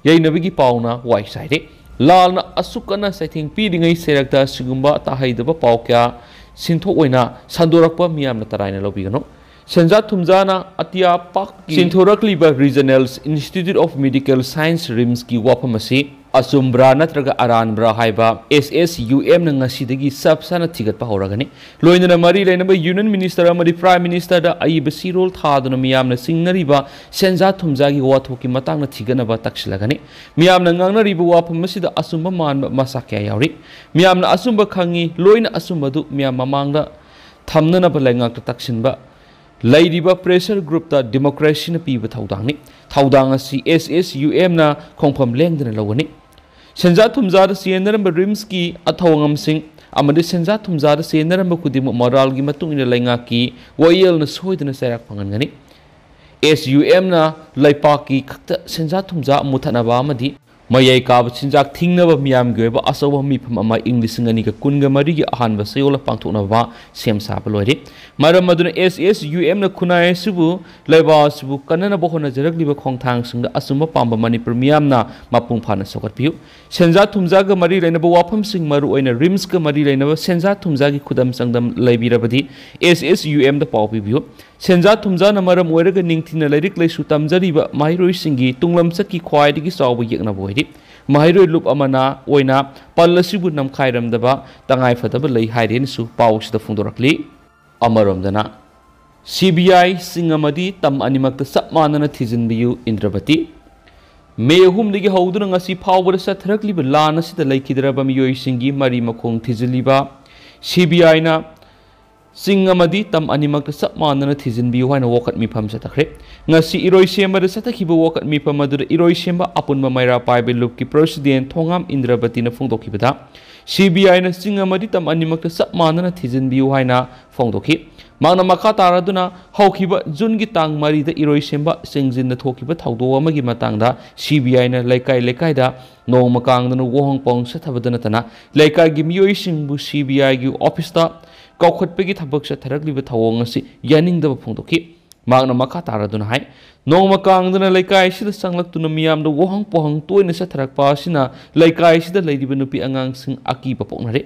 ꯌꯩꯅꯕꯒꯤ ꯄꯥꯎꯅ ꯋꯥꯏ ꯆꯥꯏꯔꯦ꯫ ꯂꯥꯜꯅ ꯑꯁꯨꯛ ꯀꯟꯅ ꯆꯩꯊꯦꯡ ꯄꯤꯔꯤꯉꯩ ꯁꯩꯔꯛꯇ ꯑꯁꯤꯒꯨꯝꯕ ꯇꯥꯍꯩꯗꯕ ꯄꯥꯎ ꯀꯌꯥ ꯁꯤꯟꯊꯣꯛ ꯑꯣꯏꯅ ꯁꯟꯗꯣꯔꯛꯄ ꯃꯤꯌꯥꯝꯅ ꯇꯔꯥꯏꯅ ꯂꯧꯕꯤꯒꯅꯨ꯫ ꯁꯦꯟꯖꯥ ꯊꯨꯝꯖꯥꯅ ꯑꯇꯤꯌꯥ ꯄꯥꯛꯀꯤ ꯁꯤꯟꯊꯣꯔꯛꯂꯤꯕ Regional Institute of Medical Science, ꯔꯤꯝꯁꯀꯤ ꯋꯥꯐꯝ ꯑꯁꯤ ꯑꯆꯨꯝꯕ꯭ꯔꯥ ꯅꯠꯇ꯭ꯔꯒ ꯑꯔꯥꯟꯕ꯭ꯔꯥ ꯍꯥꯏꯕ S S U M ꯅ ꯉꯁꯤꯗꯒꯤ ꯆꯞ ꯆꯥꯅ ꯊꯤꯒꯠꯄ ꯍꯧꯔꯒꯅꯤ꯫ ꯂꯣꯏꯅꯅ ꯃꯔꯤ ꯂꯩꯅꯕ Union Minister ꯑꯃꯗꯤ Prime Ministerꯗ ꯑꯏꯕ ꯆꯦꯔꯣꯜ ꯊꯥꯗꯨꯅ ꯃꯤꯌꯥꯝꯅ ꯆꯤꯡꯅꯔꯤꯕ ꯁꯦꯟꯖꯥ ꯊꯨꯝꯖꯥꯒꯤ ꯋꯥꯊꯣꯛꯀꯤ ꯃꯇꯥꯡꯗ ꯊꯤꯒꯠꯅꯕ ꯇꯛꯁꯤꯜꯂꯒꯅꯤ꯫ ꯃꯤꯌꯥꯝꯅ ꯉꯥꯡꯅꯔꯤꯕ ꯋꯥꯐꯝ ꯑꯁꯤꯗ ꯑꯆꯨꯝꯕ ꯃꯥꯟꯕ ꯃꯆꯥꯛ ꯀꯌꯥ ꯌꯥꯎꯔꯤ꯫ ꯃꯤꯌꯥꯝꯅ ꯑꯆꯨꯝꯕ ꯈꯪꯉꯤ, ꯂꯣꯏꯅ ꯑꯆꯨꯝꯕꯗꯨ ꯃꯤꯌꯥꯝ ꯃꯃꯥꯡꯗ ꯊꯝꯅꯅꯕ ꯂꯩꯉꯥꯛꯇ ꯇꯛꯁꯤꯟꯕ ꯂꯩꯔꯤꯕ pressure groupꯇ democracyꯅ ꯄꯤꯕ ꯊꯧꯗꯥꯡꯅꯤ꯫ ꯊꯧꯗꯥꯡ ꯑꯁꯤ S S U M ꯅ ꯈꯣꯡꯐꯝ ꯂꯦꯡꯗꯅ ꯂꯧꯒꯅꯤ꯫ ꯁꯦꯟꯖꯥ ꯊꯨꯝꯖꯥꯗ ꯆꯦꯟꯅꯔꯝꯕ ꯔꯤꯝꯁꯀꯤ ꯑꯊꯧꯉꯝꯁꯤꯡ ꯑꯃꯗꯤ ꯁꯦꯟꯖꯥ ꯊꯨꯝꯖꯥꯗ ꯆꯦꯟꯅꯔꯝꯕ ꯈꯨꯗꯤꯡꯃꯛ ꯃꯔꯥꯜꯒꯤ ꯃꯇꯨꯡ ꯏꯟꯅ ꯂꯩꯉꯥꯛꯀꯤ ꯋꯥꯌꯦꯜꯅ ꯁꯣꯏꯗꯅ ꯆꯩꯔꯥꯛ ꯐꯪꯍꯟꯒꯅꯤ꯫ S U M ꯅ ꯂꯩꯄꯥꯛꯀꯤ ꯈꯛꯇ ꯁꯦꯟꯖꯥ ꯊꯨꯝꯖꯥ ꯃꯨꯊꯠꯅꯕ ꯑꯃꯗꯤ ꯃꯌꯥꯏ ꯀꯥꯕ ꯆꯤꯟꯖꯥꯛ ꯊꯤꯡꯅꯕ ꯃꯤꯌꯥꯝꯒꯤ ꯑꯣꯏꯕ ꯑꯆꯧꯕ ꯃꯤꯐꯝ ꯑꯃ ꯏꯪ ꯂꯤꯁꯤꯡ ꯑꯅꯤꯒ ꯀꯨꯟꯒ ꯃꯔꯤꯒꯤ ꯑꯍꯥꯟꯕ ꯆꯌꯣꯜꯗ ꯄꯥꯡꯊꯣꯛꯅꯕ ꯁꯦꯝ ꯁꯥꯕ ꯂꯣꯏꯔꯦ꯫ ꯃꯔꯝ ꯑꯗꯨꯅ S S U M ꯅ ꯈꯨꯟꯅꯥꯏ ꯑꯁꯤꯕꯨ, ꯂꯩꯕꯥꯛ ꯑꯁꯤꯕꯨ ꯀꯟꯅꯅꯕ ꯍꯣꯠꯅꯖꯔꯛꯂꯤꯕ ꯈꯣꯡꯊꯥꯡꯁꯤꯡꯗ ꯑꯆꯨꯝꯕ ꯄꯥꯝꯕ ꯃꯅꯤꯄꯨꯔ ꯃꯤꯌꯥꯝꯅ ꯃꯄꯨꯡ ꯐꯥꯅ ꯁꯧꯒꯠꯄꯤꯌꯨ꯫ ꯁꯦꯟꯖꯥ ꯊꯨꯝꯖꯥꯒ ꯃꯔꯤ ꯂꯩꯅꯕ ꯋꯥꯐꯝꯁꯤꯡ, ꯃꯔꯨꯑꯣꯏꯅ ꯔꯤꯝꯁꯀ ꯃꯔꯤ ꯂꯩꯅꯕ ꯁꯦꯟꯖꯥ ꯊꯨꯝꯖꯥꯒꯤ ꯈꯨꯗꯝ ꯆꯥꯡꯗꯝ ꯂꯩꯕꯤꯔꯕꯗꯤ S S U M ꯗ ꯄꯥꯎ ꯄꯤꯕꯤꯌꯨ꯫ ꯁꯦꯟꯖꯥ ꯊꯨꯝꯖꯥꯅ ꯃꯔꯝ ꯑꯣꯏꯔꯒ ꯅꯤꯡꯊꯤꯅ ꯂꯥꯏꯔꯤꯛ ꯂꯥꯏꯁꯨ ꯇꯝꯖꯔꯤꯕ ꯃꯍꯩꯔꯣꯏꯁꯤꯡꯒꯤ ꯇꯨꯡꯂꯝꯆꯠꯀꯤ ꯈ꯭ꯋꯥꯏꯗꯒꯤ ꯆꯥꯎꯕ ꯌꯦꯛꯅꯕ ꯑꯣꯏꯔꯤ꯫ ꯃꯍꯩꯔꯣꯏ ꯂꯨꯞ ꯑꯃꯅ ꯑꯣꯏꯅ ꯄꯜ ꯑꯁꯤꯕꯨ ꯅꯝꯈꯥꯏꯔꯝꯗꯕ ꯇꯉꯥꯏꯐꯗꯕ ꯂꯩ ꯍꯥꯏꯔꯦꯅꯁꯨ ꯄꯥꯎ ꯑꯁꯤꯗ ꯐꯣꯡꯗꯣꯔꯛꯂꯤ꯫ ꯑꯃꯔꯣꯝꯗꯅ, C B I ꯆꯤꯡ ꯑꯃꯗꯤ ꯇꯝ ꯑꯅꯤꯃꯛꯇ ꯆꯞ ꯃꯥꯟꯅꯅ ꯊꯤꯖꯤꯟꯕꯤꯌꯨ, ꯏꯟꯗ꯭ꯔꯕꯇꯤ꯫ ꯃꯦ ꯑꯍꯨꯝꯗꯒꯤ ꯍꯧꯗꯨꯅ ꯉꯁꯤ ꯐꯥꯎꯕꯗ ꯆꯠꯊꯔꯛꯂꯤꯕ ꯂꯥꯟ ꯑꯁꯤꯗ ꯂꯩꯈꯤꯗ꯭ꯔꯕ ꯃꯤꯑꯣꯏꯁꯤꯡꯒꯤ ꯃꯔꯤ ꯃꯈꯣꯡ ꯊꯤꯖꯤꯜꯂꯤꯕ C B I ꯅ ꯆꯤꯡ ꯑꯃꯗꯤ ꯇꯝ ꯑꯅꯤꯃꯛꯇ ꯆꯞ ꯃꯥꯟꯅꯅ ꯊꯤꯖꯤꯟꯕꯤꯌꯨ ꯍꯥꯏꯅ ꯋꯥꯀꯠ ꯃꯤꯐꯝ ꯆꯠꯊꯈ꯭ꯔꯦ꯫ ꯉꯁꯤ ꯏꯔꯣꯏꯁꯦꯝꯕꯗ ꯆꯠꯊꯈꯤꯕ ꯋꯥꯀꯠ ꯃꯤꯐꯝ ꯑꯗꯨꯗ ꯏꯔꯣꯏꯁꯦꯝꯕ ꯑꯄꯨꯟꯕ ꯃꯩꯔꯥ ꯄꯥꯏꯕ ꯂꯨꯞꯀꯤ president Thongam ꯏꯟꯗ꯭ꯔꯕꯇꯤꯅ ꯐꯣꯡꯗꯣꯛꯈꯤꯕꯗ, C B I ꯅ ꯆꯤꯡ ꯑꯃꯗꯤ ꯇꯝ ꯑꯅꯤꯃꯛꯇ ꯆꯞ ꯃꯥꯟꯅꯅ ꯊꯤꯖꯤꯟꯕꯤꯌꯨ ꯍꯥꯏꯅ ꯐꯣꯡꯗꯣꯛꯈꯤ꯫ ꯃꯍꯥꯛꯅ ꯃꯈꯥ ꯇꯥꯔꯗꯨꯅ, ꯍꯧꯈꯤꯕ ꯖꯨꯟꯒꯤ ꯇꯥꯡ ꯃꯔꯤꯗ ꯏꯔꯣꯏꯁꯦꯝꯕ ꯆꯤꯡꯖꯤꯟꯗ ꯊꯣꯛꯈꯤꯕ ꯊꯧꯗꯣꯛ ꯑꯃꯒꯤ ꯃꯇꯥꯡꯗ C B I ꯅ ꯂꯩꯀꯥꯏ ꯂꯩꯀꯥꯏꯗ ꯅꯣꯡꯃ ꯀꯥꯡꯗꯅ ꯋꯥꯍꯪ ꯄꯥꯎꯍꯪ ꯆꯠꯊꯕꯗ ꯅꯠꯇꯅ, ꯂꯩꯀꯥꯏꯒꯤ ꯃꯤꯑꯣꯏꯁꯤꯡꯕꯨ C B I ꯒꯤ office ꯇ ꯀꯧꯈꯠꯄꯒꯤ ꯊꯕꯛ ꯆꯠꯊꯔꯛꯂꯤꯕ ꯊꯧꯑꯣꯡ ꯑꯁꯤ ꯌꯥꯅꯤꯡꯗꯕ ꯐꯣꯡꯗꯣꯛꯈꯤ꯫ ꯃꯍꯥꯛꯅ ꯃꯈꯥ ꯇꯥꯔꯗꯨꯅ ꯍꯥꯏ, ꯅꯣꯡꯃ ꯀꯥꯡꯗꯅ ꯂꯩꯀꯥꯏ ꯑꯁꯤꯗ ꯆꯪꯂꯛꯇꯨꯅ ꯃꯤꯌꯥꯝꯗ ꯋꯥꯍꯪ ꯄꯣꯍꯪ ꯇꯣꯏꯅ ꯆꯠꯊꯔꯛꯄ ꯑꯁꯤꯅ ꯂꯩꯀꯥꯏ ꯑꯁꯤꯗ ꯂꯩꯔꯤꯕ ꯅꯨꯄꯤ ꯑꯉꯥꯡꯁꯤꯡ ꯑꯀꯤꯕ ꯄꯣꯛꯅꯔꯦ꯫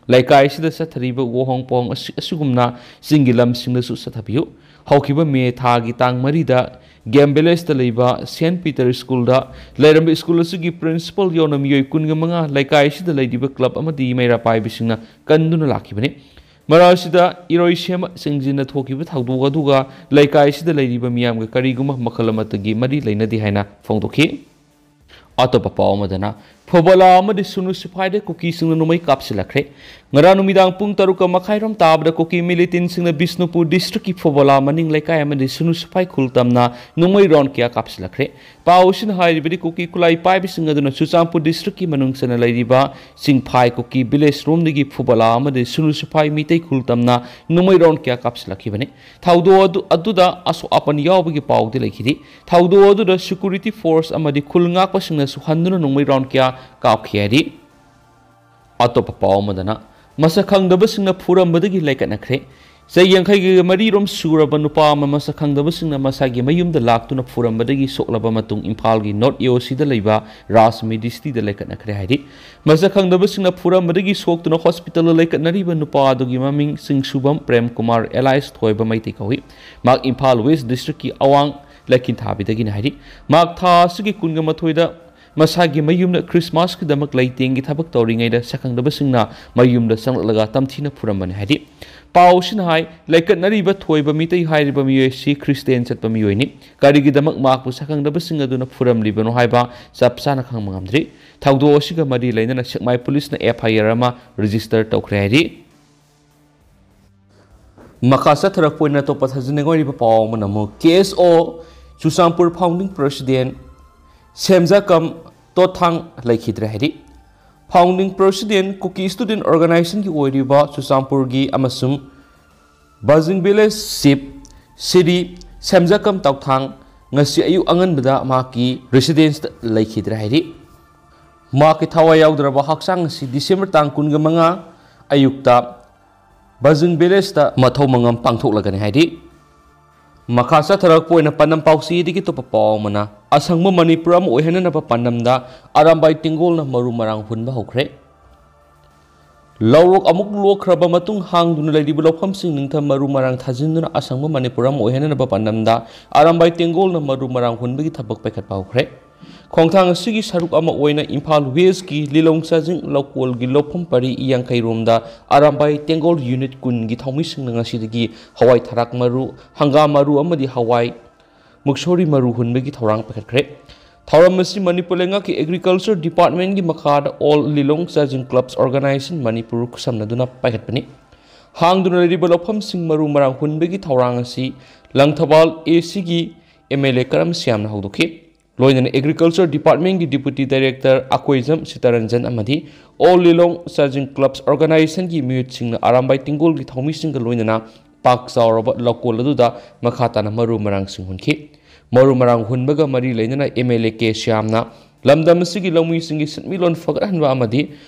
ꯂꯩꯀꯥꯏ ꯑꯁꯤꯗ ꯆꯠꯊꯔꯤꯕ ꯋꯥꯍꯪ ꯄꯣꯍꯪ ꯑꯁꯤ-, ꯑꯁꯤꯒꯨꯝꯅ ꯆꯤꯡꯒꯤ ꯂꯝꯁꯤꯡꯗꯁꯨ ꯆꯠꯊꯕꯤꯌꯨ꯫ ꯍꯧꯈꯤꯕ ꯃꯦ ꯊꯥꯒꯤ ꯇꯥꯡ ꯃꯔꯤꯗ ꯒꯦꯝ ꯚꯤꯂꯦꯖꯇ ꯂꯩꯕ ꯁꯦꯟꯠ ꯄꯤꯇꯔ ꯁ꯭ꯀꯨꯜꯗ ꯂꯩꯔꯝꯕ ꯁ꯭ꯀꯨꯜ ꯑꯁꯤꯒꯤ ꯄ꯭ꯔꯤꯟꯁꯤꯄꯥꯜ ꯌꯥꯎꯅ ꯃꯤꯑꯣꯏ ꯀꯨꯟꯒ ꯃꯉꯥ ꯂꯩꯀꯥꯏ ꯑꯁꯤꯗ ꯂꯩꯔꯤꯕ ꯀ꯭ꯂꯕ ꯑꯃꯗꯤ ꯃꯩꯔꯥ ꯄꯥꯏꯕꯁꯤꯡꯅ ꯀꯟꯗꯨꯅ ꯂꯥꯛꯈꯤꯕꯅꯤ꯫ ꯃꯔꯛ ꯑꯁꯤꯗ ꯏꯔꯣꯏꯁꯦꯝꯕ ꯆꯤꯡꯁꯤꯟꯅ ꯊꯣꯛꯈꯤꯕ ꯊꯧꯗꯣꯛ ꯑꯗꯨꯒ ꯂꯩꯀꯥꯏ ꯑꯁꯤꯗ ꯂꯩꯔꯤꯕ ꯃꯤꯌꯥꯝꯒ ꯀꯔꯤꯒꯨꯝꯕ ꯃꯈꯜ ꯑꯃꯠꯇꯒꯤ ꯃꯔꯤ ꯂꯩꯅꯗꯦ ꯍꯥꯏꯅ ꯐꯣꯡꯗꯣꯛꯈꯤ꯫ ꯑꯇꯣꯞꯄ ꯄꯥꯎ ꯑꯃꯗꯅ, ꯐꯨꯕꯂꯥ ꯑꯃꯗꯤ ꯁꯨꯅꯨ ꯁꯤꯐꯥꯏꯗ ꯀꯨꯀꯤꯁꯤꯡꯅ ꯅꯣꯡꯃꯩ ꯀꯥꯞꯁꯤꯜꯂꯛꯈ꯭ꯔꯦ꯫ ꯉꯔꯥꯡ ꯅꯨꯃꯤꯗꯥꯡ ꯄꯨꯡ ꯇꯔꯨꯛꯀ ꯃꯈꯥꯏꯔꯣꯝ ꯇꯥꯕꯗ ꯀꯨꯀꯤ ꯃꯤꯂꯤꯇꯦꯟꯁꯤꯡꯅ ꯕꯤꯁꯅꯨꯄꯨꯔ ꯗꯤꯁꯇ꯭ꯔꯤꯛꯀꯤ ꯐꯨꯕꯂꯥ ꯃꯅꯤꯡ ꯂꯩꯀꯥꯏ ꯑꯃꯗꯤ ꯁꯨꯅꯨ ꯁꯤꯐꯥꯏ ꯈꯨꯜ ꯇꯝꯅ ꯅꯣꯡꯃꯩ ꯔꯥꯎꯟ ꯀꯌꯥ ꯀꯥꯞꯁꯤꯜꯂꯛꯈ꯭ꯔꯦ꯫ ꯄꯥꯎ ꯑꯁꯤꯅ ꯍꯥꯏꯔꯤꯕꯗꯤ, ꯀꯨꯀꯤ ꯈꯨꯠꯂꯥꯏ ꯄꯥꯏꯕꯁꯤꯡ ꯑꯗꯨꯅ ꯆꯨꯔꯆꯥꯟꯄꯨꯔ ꯗꯤꯁꯇ꯭ꯔꯤꯛꯀꯤ ꯃꯅꯨꯡ ꯆꯟꯅ ꯂꯩꯔꯤꯕ ꯆꯤꯡꯐꯥꯏ ꯀꯨꯀꯤ ꯚꯤꯂꯦꯖ ꯔꯣꯝꯗꯒꯤ ꯐꯨꯕꯂꯥ ꯑꯃꯗꯤ ꯁꯨꯅꯨ ꯁꯤꯐꯥꯏ ꯃꯤꯇꯩ ꯈꯨꯜ ꯇꯝꯅ ꯅꯣꯡꯃꯩ ꯔꯥꯎꯟ ꯀꯌꯥ ꯀꯥꯞꯁꯤꯜꯂꯛꯈꯤꯕꯅꯤ꯫ ꯊꯧꯗꯣꯛ ꯑꯗꯨ, ꯑꯗꯨꯗ ꯑꯁꯣꯛ ꯑꯄꯟ ꯌꯥꯎꯕꯒꯤ ꯄꯥꯎꯗꯤ ꯂꯩꯈꯤꯗꯦ꯫ ꯊꯧꯗꯣꯛ ꯑꯗꯨꯗ ꯁꯦꯀ꯭ꯌꯨꯔꯤꯇꯤ ꯐꯣꯔꯁ ꯑꯃꯗꯤ ꯈꯨꯜ ꯉꯥꯛꯄꯁꯤꯡꯅꯁꯨ ꯍꯟꯗꯨꯅ ꯅꯣꯡꯃꯩ ꯔꯥꯎꯟ ꯀꯌꯥ ꯀꯥꯞꯈꯤ ꯍꯥꯏꯔꯤ꯫ ꯑꯇꯣꯞꯄ ꯄꯥꯎ ꯑꯃꯗꯅ, ꯃꯁꯛ ꯈꯪꯗꯕꯁꯤꯡꯅ ꯐꯨꯔꯝꯕꯗꯒꯤ ꯂꯩꯀꯠꯅꯈ꯭ꯔꯦ꯫ ꯆꯍꯤ ꯌꯥꯡꯈꯩꯒ ꯃꯔꯤꯔꯣꯝ ꯁꯨꯔꯕ ꯅꯨꯄꯥ ꯑꯃ ꯃꯁꯛ ꯈꯪꯗꯕꯁꯤꯡꯅ ꯃꯁꯥꯒꯤ ꯃꯌꯨꯝꯗ ꯂꯥꯛꯇꯨꯅ ꯐꯨꯔꯝꯕꯗꯒꯤ ꯁꯣꯛꯂꯕ ꯃꯇꯨꯡ ꯏꯝꯐꯥꯜꯒꯤ ꯅꯣꯔꯠ ꯑꯦ ꯑꯣ ꯁꯤꯗ ꯂꯩꯕ ꯔꯥꯖ ꯃꯦꯗꯤꯁꯤꯇꯤꯗ ꯂꯩꯀꯠꯅꯈ꯭ꯔꯦ ꯍꯥꯏꯔꯤ꯫ ꯃꯁꯛ ꯈꯪꯗꯕꯁꯤꯡꯅ ꯐꯨꯔꯝꯕꯗꯒꯤ ꯁꯣꯛꯇꯨꯅ ꯍꯣꯁꯄꯤꯇꯥꯜꯗ ꯂꯩꯀꯠꯅꯔꯤꯕ ꯅꯨꯄꯥ ꯑꯗꯨꯒꯤ ꯃꯃꯤꯡ ꯆꯤꯡꯁꯨꯕꯝ ꯄ꯭ꯔꯦꯝ ꯀꯨꯃꯥꯔ ꯑꯦꯂꯥꯏꯁ ꯊꯣꯏꯕ ꯃꯩꯇꯩ ꯀꯧꯏ꯫ ꯃꯍꯥꯛ ꯏꯝꯐꯥꯜ ꯋꯦꯁ ꯗꯤꯁꯇ꯭ꯔꯤꯛꯀꯤ ꯑꯋꯥꯡ ꯂꯩꯈꯤꯟꯊꯥꯕꯤꯗꯒꯤꯅꯤ ꯍꯥꯏꯔꯤ꯫ ꯃꯍꯥꯛ ꯊꯥ ꯑꯁꯤꯒꯤ ꯀꯨꯟꯒ ꯃꯥꯊꯣꯏꯗ ꯃꯁꯥꯒꯤ ꯃꯌꯨꯝꯗ ꯈ꯭ꯔꯤꯁꯃꯥꯁꯀꯤꯗꯃꯛ ꯂꯩꯇꯦꯡꯒꯤ ꯊꯕꯛ ꯇꯧꯔꯤꯉꯩꯗ ꯁꯛꯈꯪꯗꯕꯁꯤꯡꯅ ꯃꯌꯨꯝꯗ ꯆꯪꯂꯛꯂꯒ ꯇꯝꯊꯤꯅ ꯐꯨꯔꯝꯕꯅꯤ ꯍꯥꯏꯔꯤ꯫ ꯄꯥꯎ ꯑꯁꯤꯅ ꯍꯥꯏ, ꯂꯩꯀꯠꯅꯔꯤꯕ ꯊꯣꯏꯕ ꯃꯤꯇꯩ ꯍꯥꯏꯔꯤꯕ ꯃꯤꯑꯣꯏ ꯑꯁꯤ ꯈ꯭ꯔꯤꯁꯇꯦꯟ ꯆꯠꯄ ꯃꯤꯑꯣꯏꯅꯤ꯫ ꯀꯔꯤꯒꯤꯗꯃꯛ ꯃꯍꯥꯛꯄꯨ ꯁꯛꯈꯪꯗꯕꯁꯤꯡ ꯑꯗꯨꯅ ꯐꯨꯔꯝꯂꯤꯕꯅꯣ ꯍꯥꯏꯕ ꯆꯞ ꯆꯥꯅ ꯈꯪꯕ ꯉꯝꯗ꯭ꯔꯤ꯫ ꯊꯧꯗꯣꯛ ꯑꯁꯤꯒ ꯃꯔꯤ ꯂꯩꯅꯅ ꯁꯦꯛꯃꯥꯏ ꯄꯨꯂꯤꯁꯅ ꯑꯦꯐ ꯑꯥꯏ ꯑꯥꯔ ꯑꯃ ꯔꯦꯖꯤꯁꯇꯔ ꯇꯧꯈ꯭ꯔꯦ ꯍꯥꯏꯔꯤ꯫ ꯃꯈꯥ ꯆꯠꯊꯔꯛꯄ ꯑꯣꯏꯅ ꯑꯇꯣꯞꯄ ꯊꯥꯖꯅꯤꯡꯉꯥꯏ ꯑꯣꯏꯔꯤꯕ ꯄꯥꯎ ꯑꯃꯅ ꯑꯃꯨꯛ ꯀꯦ ꯑꯦꯁ ꯑꯣ ꯆꯨꯔꯆꯥꯟꯄꯨꯔ ꯐꯥꯎꯟꯗꯤꯡ ꯄ꯭ꯔꯁꯤꯗꯦꯟ ꯁꯦꯝꯖꯥꯀꯝ ꯇꯣꯠꯊꯥꯡ ꯂꯩꯈꯤꯗ꯭ꯔꯦ ꯍꯥꯏꯔꯤ꯫ ꯐꯥꯎꯟꯗꯤꯡ ꯄ꯭ꯔꯁꯤꯗꯦꯟ ꯀꯨꯀꯤ ꯁ꯭ꯇꯨꯗꯦꯟ ꯑꯣꯔꯒꯅꯥꯏꯖꯦꯁꯟꯒꯤ ꯑꯣꯏꯔꯤꯕ ꯆꯨꯔꯆꯥꯟꯄꯨꯔꯒꯤ ꯑꯃꯁꯨꯡ ꯕꯖꯤꯡ ꯚꯤꯂꯦꯖ ꯆꯤꯐ ꯁꯤꯔꯤ ꯁꯦꯝꯖꯥꯀꯝ ꯇꯧꯊꯥꯡ ꯉꯁꯤ ꯑꯌꯨꯛ ꯑꯉꯟꯕꯗ ꯃꯍꯥꯛꯀꯤ ꯔꯦꯁꯤꯗꯦꯟꯁꯇ ꯂꯩꯈꯤꯗ꯭ꯔꯦ ꯍꯥꯏꯔꯤ꯫ ꯃꯍꯥꯛꯀꯤ ꯊꯋꯥꯏ ꯌꯥꯎꯗ꯭ꯔꯕ ꯍꯛꯆꯥꯡ ꯑꯁꯤ ꯗꯤꯁꯦꯝꯕꯔ ꯇꯥꯡ ꯀꯨꯟꯒ ꯃꯉꯥ ꯑꯌꯨꯛꯇ ꯕꯖꯤꯡ ꯚꯤꯂꯦꯖꯇ ꯃꯊꯧ ꯃꯉꯝ ꯄꯥꯡꯊꯣꯛꯂꯒꯅꯤ ꯍꯥꯏꯔꯤ꯫ ꯃꯈꯥ ꯆꯠꯊꯔꯛꯄ ꯑꯣꯏꯅ ꯄꯥꯟꯗꯝ ꯄꯥꯎꯆꯦꯗꯒꯤ ꯑꯇꯣꯞꯄ ꯄꯥꯎ ꯑꯃꯅ, ꯑꯁꯪꯕ ꯃꯅꯤꯄꯨꯔ ꯑꯃ ꯑꯣꯏꯍꯟꯅꯅꯕ ꯄꯥꯟꯗꯝꯗ ꯑꯔꯥꯝꯕꯥꯏ ꯇꯦꯡꯒꯣꯜꯅ ꯃꯔꯨ ꯃꯔꯥꯡ ꯍꯨꯟꯕ ꯍꯧꯈ꯭ꯔꯦ꯫ ꯂꯧꯔꯣꯛ ꯑꯃꯨꯛ ꯂꯣꯛꯈ꯭ꯔꯕ ꯃꯇꯨꯡ, ꯍꯥꯡꯗꯨꯅ ꯂꯩꯔꯤꯕ ꯂꯧꯐꯝꯁꯤꯡ ꯅꯤꯡꯊꯝ ꯃꯔꯨ ꯃꯔꯥꯡ ꯊꯥꯖꯤꯟꯗꯨꯅ ꯑꯁꯪꯕ ꯃꯅꯤꯄꯨꯔ ꯑꯃ ꯑꯣꯏꯍꯟꯅꯅꯕ ꯄꯥꯟꯗꯝꯗ ꯑꯔꯥꯝꯕꯥꯏ ꯇꯦꯡꯒꯣꯜꯅ ꯃꯔꯨ ꯃꯔꯥꯡ ꯍꯨꯟꯕꯒꯤ ꯊꯕꯛ ꯄꯥꯏꯈꯠꯄ ꯍꯧꯈ꯭ꯔꯦ꯫ ꯈꯣꯡꯊꯥꯡ ꯑꯁꯤꯒꯤ ꯁꯔꯨꯛ ꯑꯃ ꯑꯣꯏꯅ ꯏꯝꯐꯥꯜ ꯋꯦꯁꯀꯤ ꯂꯤꯂꯣꯡ ꯆꯥꯖꯤꯡ ꯂꯧꯀꯣꯜꯒꯤ ꯂꯧꯐꯝ ꯄꯔꯤ ꯌꯥꯡꯈꯩꯔꯣꯝꯗ ꯑꯔꯥꯝꯕꯥꯏ ꯇꯦꯡꯒꯣꯜ ꯌꯨꯅꯤꯠ ꯀꯨꯟꯒꯤ ꯊꯧꯃꯤꯁꯤꯡꯅ ꯉꯁꯤꯗꯒꯤ ꯍꯋꯥꯏ ꯊꯔꯥꯛ ꯃꯔꯨ, ꯍꯪꯒꯥꯝ ꯃꯔꯨ ꯑꯃꯗꯤ ꯍꯋꯥꯏ ꯃꯨꯛꯁꯣꯔꯤ ꯃꯔꯨ ꯍꯨꯟꯕꯒꯤ ꯊꯧꯔꯥꯡ ꯄꯥꯏꯈꯠꯈ꯭ꯔꯦ꯫ ꯊꯧꯔꯝ ꯑꯁꯤ ꯃꯅꯤꯄꯨꯔ ꯂꯩꯉꯥꯛꯀꯤ Agriculture Departmentꯀꯤ ꯃꯈꯥꯗ All Lilong Charging Clubs Organisation Manipur ꯈꯨꯠꯁꯝꯅꯗꯨꯅ ꯄꯥꯏꯈꯠꯄꯅꯤ꯫ ꯍꯥꯡꯗꯨꯅ ꯂꯩꯔꯤꯕ ꯂꯧꯐꯝꯁꯤꯡ ꯃꯔꯨ ꯃꯔꯥꯡ ꯍꯨꯟꯕꯒꯤ ꯊꯧꯔꯥꯡ ꯑꯁꯤ ꯂꯪꯊꯕꯥꯜ ACꯒꯤ MLA ꯀꯔꯝ ꯁ꯭ꯌꯥꯝꯅ ꯍꯧꯗꯣꯛꯈꯤ꯫ ꯂꯣꯏꯅꯅ Agriculture Departmentꯀꯤ Deputy Director ꯑꯀꯣꯏꯖꯝ ꯁꯤꯇꯥꯔꯟꯖꯟ ꯑꯃꯗꯤ All Lilong Charging Clubs Organisationꯒꯤ ꯃꯤꯑꯣꯏꯁꯤꯡꯅ ꯑꯔꯥꯝꯕꯥꯏ ꯇꯦꯡꯒꯣꯜꯒꯤ ꯊꯧꯃꯤꯁꯤꯡꯒ ꯂꯣꯏꯅꯅ ꯄꯥꯛ ꯆꯥꯎꯔꯕ ꯂꯧꯀꯣꯜ ꯑꯗꯨꯗ ꯃꯈꯥ ꯇꯥꯅ ꯃꯔꯨ ꯃꯔꯥꯡꯁꯤꯡ ꯍꯨꯟꯈꯤ꯫ ꯃꯔꯨ ꯃꯔꯥꯡ ꯍꯨꯟꯕꯒ ꯃꯔꯤ ꯂꯩꯅꯅ MLA ꯀꯦ ꯁ꯭ꯌꯥꯝꯅ ꯂꯝꯗꯝ ꯑꯁꯤꯒꯤ ꯂꯧꯃꯤꯁꯤꯡꯒꯤ ꯁꯦꯟꯃꯤꯠꯂꯣꯟ ꯐꯒꯠꯍꯟꯕ ꯑꯃꯗꯤ